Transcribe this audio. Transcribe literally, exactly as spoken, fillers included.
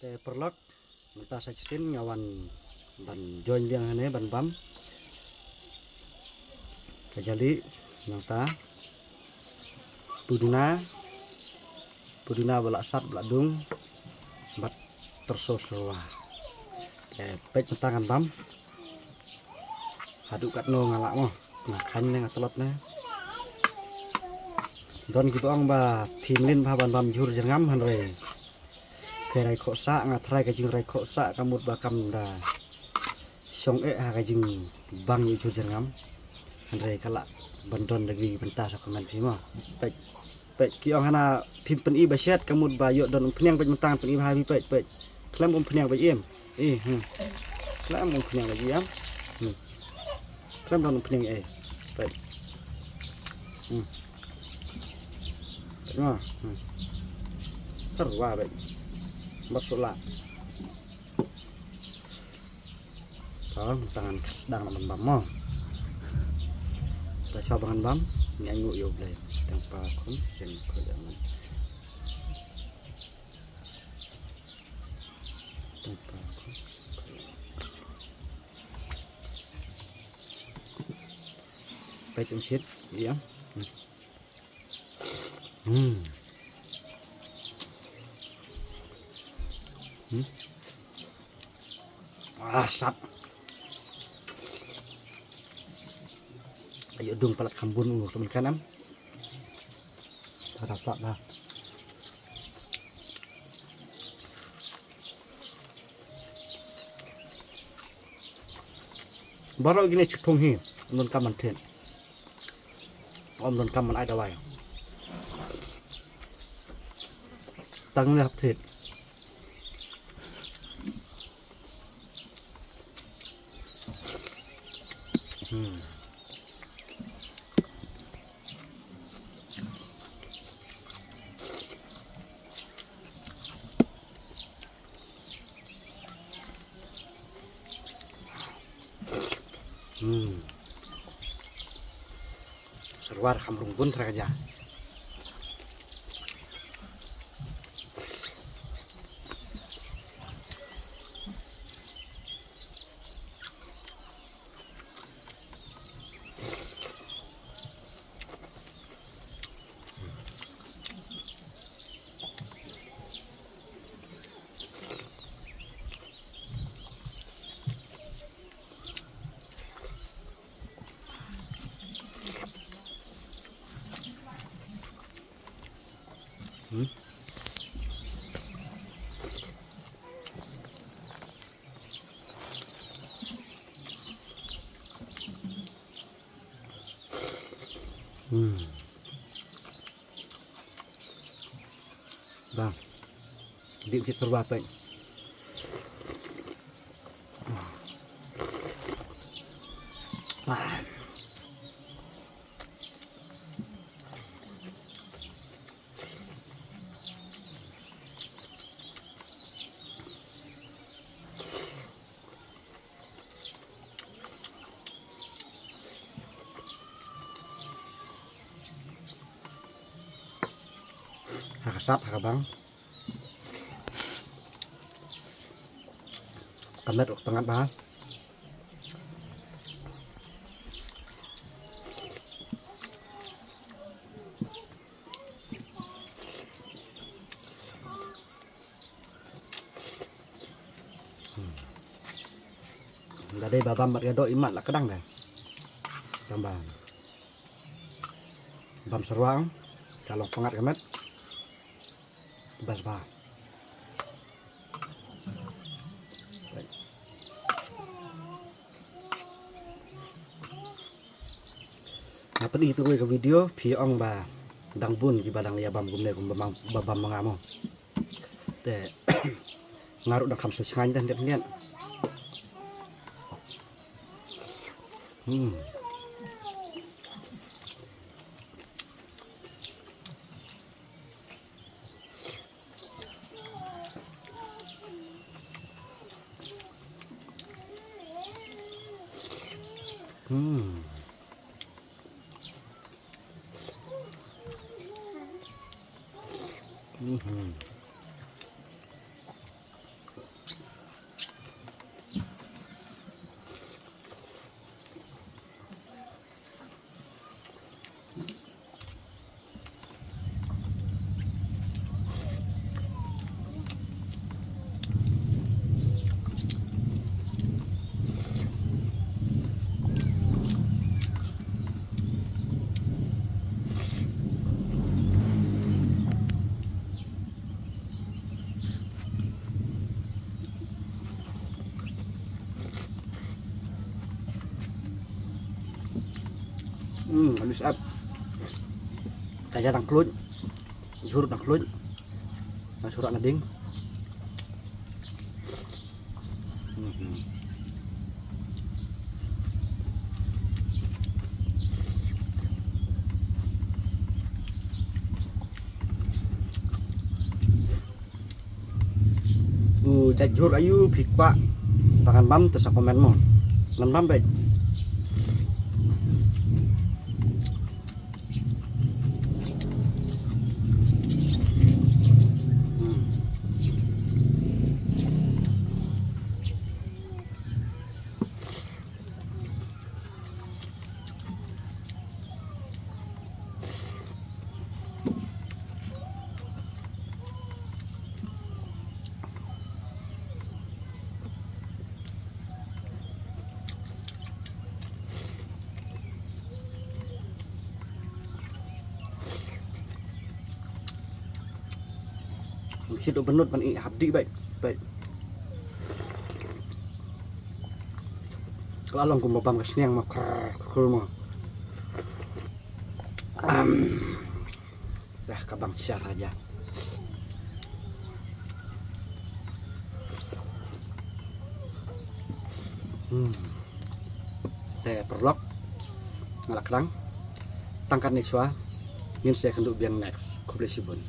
Te paralok, mynta sa shisien nga wan ban join biang hangne ban bam. Ka jali nangta pudina, pudina ba la sat ba la dung bad tyrso syrwa. Te peit mynta ngan bam. Haduh katno nga lah mo. Nga khlaiñ ne nga tlot ne. Don kiba ong ba phim lin bha ban bam jhur jyrngam hynrei phi rai khohsah, nga tharai ka jingrai khohsah ka mut ba kam da shong eh ha ka jingbang ïa jhur jyrngam. Hynrei ka lah ban don da ki bynta sa comment phi mo. Peit. Peit ki ong hana phim pyni ba shet ka mut ba ïoh don umphniang, peit mynta pyni ba ha phi, peit, peit. Khlem umphniang peit em. Eh, hmm. Khlem umphniang peit em. Hmm. Khlem don umphniang eh. Peit. Hmm. Peit mo. Hmm. Syrwa peit. Bad sula. To, tang ngan dang ngan bam mo. To, shuwa ba ngan bam, ngi ainguh ïa U Blei. Tang pa khun, shen ko ja man. Tang pa khun. Peit um shit, ïa. Hmm. Hmm. Ah, sat. Ayo dung palat kham bun u, semen kanem. Sat, sat dah. Baroh kine ki thung hi, ym donkam ban thied. Ym donkam ban ai dawai. Tang ne hap thied. Hmm. Hmm. Syrwa kham rung bun tyrka ja. Hmm. Hmm. Bang. Dik cit terbatai. Ah. Ha ka sap, ha ka bang. Ka met ruh ka tngat bha. Hmm. Da dei ba bam bad ka doh imat la ka dang dei. Tang ba bam syrwa, ka long pyngngad ka met. Best bha. Nga pyni tu ka video, phi ong ba dang bun kiba dang ïa bam kumne kumba bam, ba bam ma nga mo. Te nga ruh dang kham sngewsngaiñ deh, deh, deh. Hmm. Hmm. Mhm. Hmm, habis ap. Kaya dang klut. Jhur dang klut. Mas surak nading. Hmm. U jait jhur aïu phi kwah. Ba ngan bam te sa comment mo. Ngan bam beit. Hmm. Shit, u bynnud ban i hap dih beit. Beit. Ka la long kum ba bam ka sniang ma krr, krr ma. Am. Dah ka bang sha raja. Hmm. Te paralok, nga la kdang. Tang katne shuwa, ngin sa ïakynduh biang next. Khublei shibun.